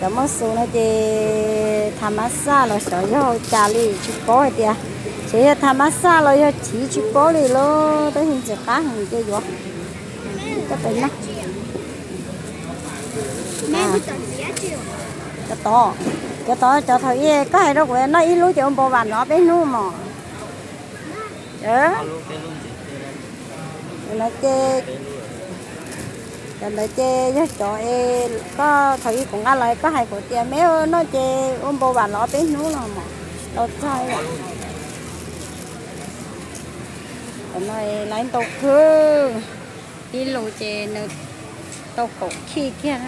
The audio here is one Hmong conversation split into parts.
Cov muaj xus no ces tha mab xaj los xyov yog ua cas li tsis paub hais tias, ces yog tha mab xaj los yog chiv tsis paub li lauj, tab sis ntxim qab heev ces yuav coj pais noj. Cov tod, cov tod cov thaum ub koj hais rau kuv noj ib lub ces ua npau vam los peb hnub mos. Cov ntawd ces, cov ntawd ces yog cov es koj thaum ub kuv nqa los koj hais kuv tias me noj ces ua npau vam los peb hnub no mos, tsis tau txog. Cov no laiv ntau kawg, ib lus ces nws tau kaum khij kiag.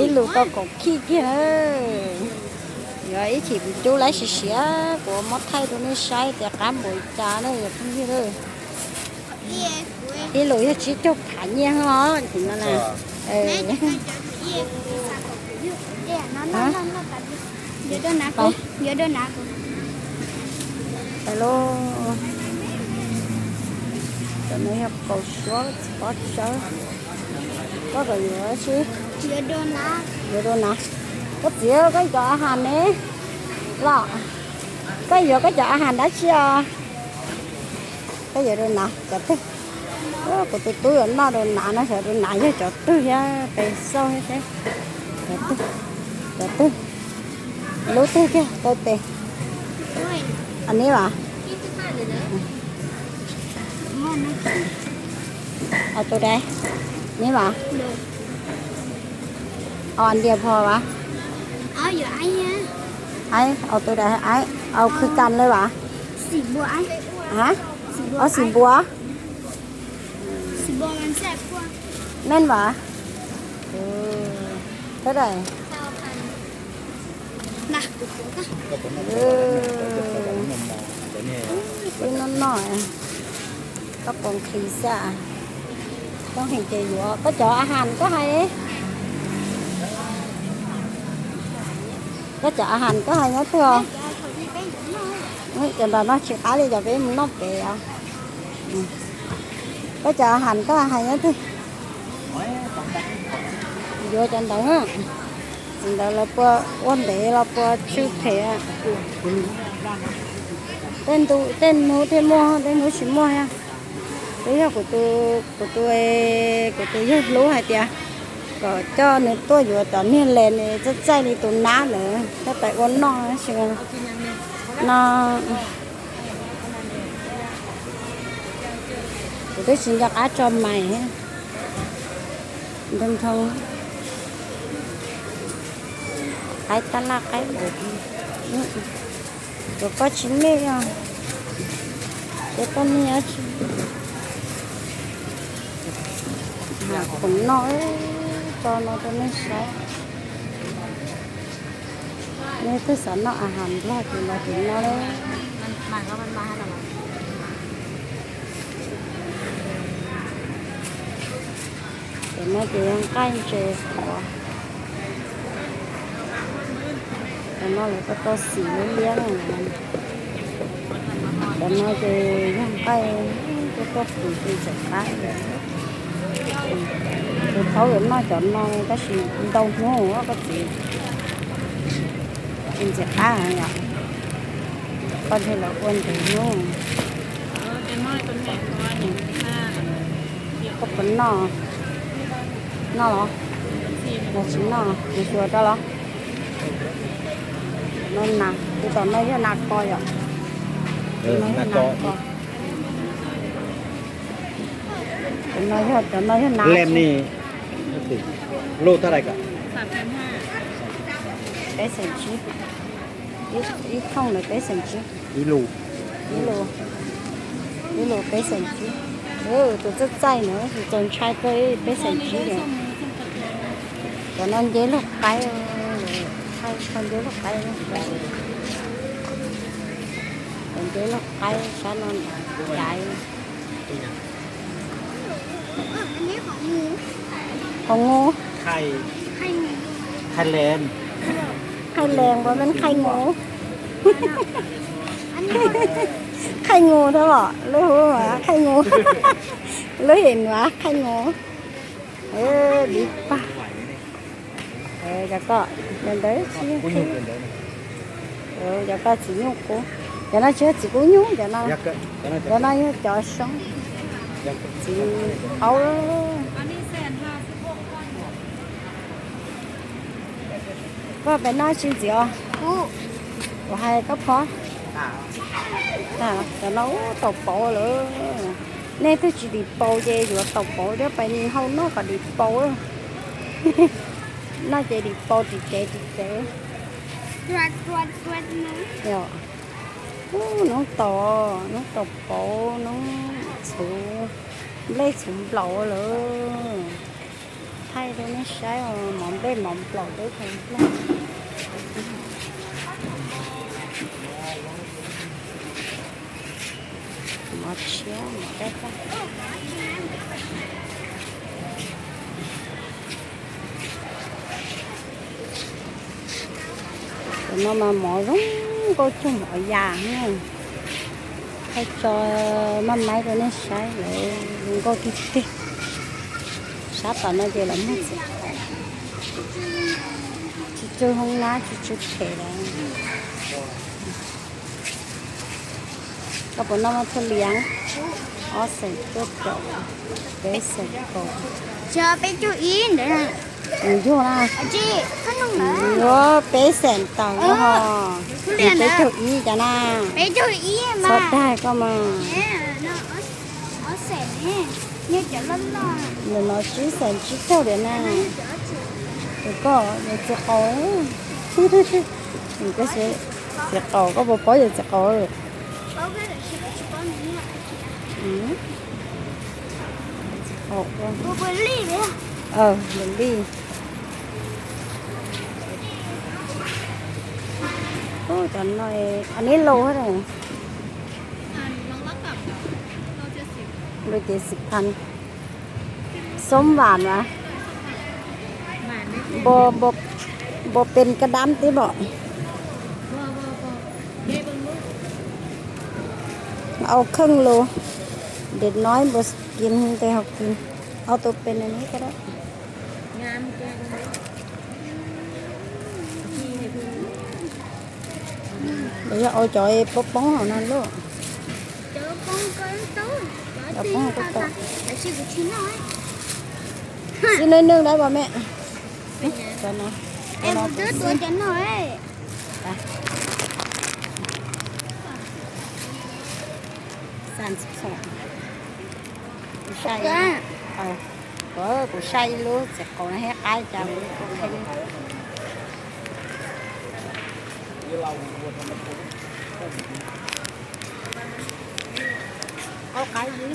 Ib lus tau kaum khij kiag. Yuav ib chim kuv cub lawv siav siav kuv muab thaij rau nej saib tias qab npaum li cas na cov phooj ywg. Ib lus yog tsib caug phav nyiaj os, tim no na. Pais lauj. Cov no yog kaus suab txiv pob tsawb. Koj kom yuav tsi? Yuav dua na. Koj txiv, koj cov a has ne los? Koj yuav koj cov a has dab tsi os? Koj yuav dua na cov twg? Kuv tus tub yuav noj dua na no, xyov dua na yog cov twg thiab, pes xauj thiab seb. Cov twg? Cov twg? Lub twg kiag tau tes? Anib vas? Au tus dais? Nib vas? Au andias phos vas? Aib, au tus dais aib, au khwv kas lawm vas? Au xim npua? Meej vas? Thawj dais. Ib noj noj, koj pom nqhis xwb. Koj heev ces yuav koj cov a has koj hais. Koj cov a has koj hais nyob twg os? Cov ntawm no tsis qab li, cov peb mus noj pem os. Koj cov a has koj hais nyob twg? Yuav cov ntawd, cov ntawd lawv puas ua ntev los puas tsw phem? Tej ntu tej hnub thiaj muaj, tej hnub tsis muaj thiab. Twb yog kuv tus, kuv tus, kuv tus yawg hlub hais tias kom coj nws tuaj yuav cov niag les txaij txaij li tus nab ntawd coj pais ua noj tab sis no kuv twb tsis nco qab tso mais. Nroo nroo, qaib tab laj qaib npaum, tus koj tsis nej os, ces koj nej tsis. Khoom noj, tso no rau nej saib. Nej twg xav noj a has Nplog ces los tim no lauj. Cov no ces yog nqaij ntses qhuav. Cov no lawv tau tau xim liab liab na. Cov no ces yog nqaij, tuaj tuaj qhwv ces ntxim qab. Tus thaub yuav noj cov no tab sis ntau hnub koj txiv, ces ntxim qab yom. Koj thiaj los ua ntev hnub. Koj puas noj? Noj los? Los tsis noj, kuv xyuas rau los. No nas, tus tom no yog nas kos yom. Tus no yog nas kos. Tus no yog, cov no yog nas. Lem ni, lub tab lais kom? Peb xeem tsib. Ib thooj ntawd peb xeem tsib. Ib lus, ib lus peb xeem tsib. Tus txaij txaij ntawd tus txaus ntshai kawg, peb xeem tsib. Cov no nceb lug qaib, thaij kho nceb lug qaib. Cov nceb lug qaib sab no ntawd. Qhov ngu, qhai lees, npaum men qhai ngu. Qhai ngu thiab los lub hu qhai ngu, lub him nuav qhai ngu. Div pag. Cov ko, cov ntawd tsis yog, cov ko txiv nyuj kub. Cov no tsis yog txiv kub nyuj, cov no, cov no yog cov xyoob, txiv aub. Koj pem no tsis ntxiv os? Kuv hais koj phob. Cov no tau pauv lawm. Nej twb tsis dim paus ces yuav tau pauv thiab, pais hau noj kom dim paus. Noj ces dim paus tim tsev tim tsev. Ub, noob tau, noob tau pauv, noob txhuv, nplej txhuv nplaum lawm. Thaij rau nej saib os, mov nplej mov nplaum teb chaws Nplog. Mov tshiab, mov dab tag. Cov no mas mov zoo nkauj cuag mov yas na. Thaij tso maj maib rau nej saib, lawv zoo nkauj tiag tiag. Sab tom no ces lawv muag txiv qaub, tsis tsw hoob nab, tsis tsw phem lawm. Koj puas noj maj thaj lias? Ob xeem cuaj caum, peb xeem kaum. Peb caug ib ntawd. Nws yog na. Yuav peb xeem tawm ho. Peb caug ib cas na. Txhob dag koj mas. Ntawm no tsib xeem tsib caug diam na. Tus koj yog txiv qaub. Koj txiv qaub, koj puas paub yog txiv qaub? Txiv qaub, li. Ub, cov no, aneb lauj, lub ces xim phan. Xoob vam mas. Npo pes kab dab tib bom. Au kheej lus, để nói một tiếng Tây học kỳ. Au tus pes này nít cái đó. Lawv yog au cov poob poob hauv no lauj. Cov poob koj tau. Xib neej neej dab pas me. Cov no. Cov no. Kuv saib ib lub txiv qaub no thiab qab cas. Qaub qab li.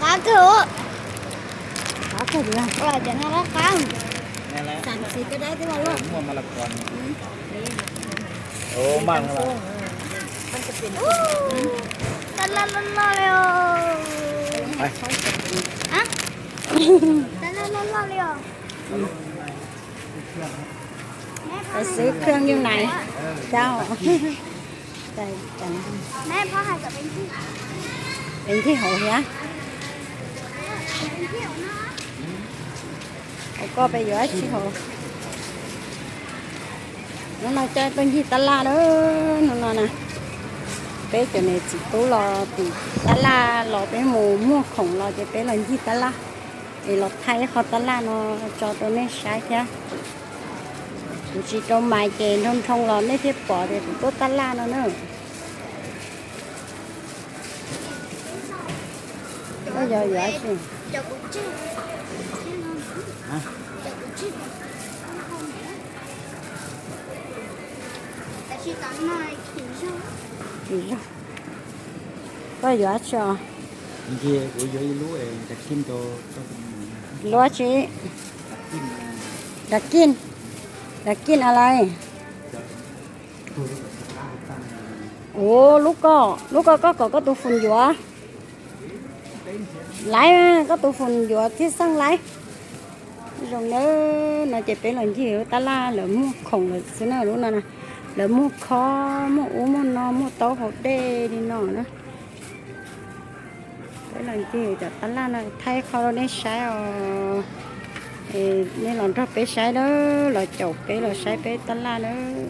Qab kawg. Qab kawg li. Cov no qab qab. Xam txiv koj dab twb los loj. Tab laj loj loj li os. Tab laj loj loj li os. Xwb khw nyuj nais. Peb ncig hauv thiab. Hauv koj peb yuav dab tsi hauv? Hnub no coj tuaj ncig tab laj na, hnub no na. Peb cov niam txiv tub los tim tab laj los, peb mus muag khoom los ces peb los ncig tab laj, es los thaij ib qho tab laj no tso rau nej saib thiab. Kuv tsis rau mais ces nroo nroo los nej thiaj pom tias kuv tuaj tab laj no na. Koj yog yuav tsi? Tsis zog. Koj yuav tsi os? Lub tsi? Dav kij. Dav kij a lais? Ua lub ko, lub ko koj kom koj tus foom yuav. Laiv, koj tus foom yuav thiaj xeej laiv. Zoo nawb, no ces peb los ncig tab laj lawv muag khoom lawm xwb na, lub no na. Lawv muag khob, muag ub muag no, muag taub hau dej li no na. Peb los ncig cov tab laj no thaij qho rau nej saib os. Nej los nrog peb saib lawm, los caum peb los saib peb tab laj lawm.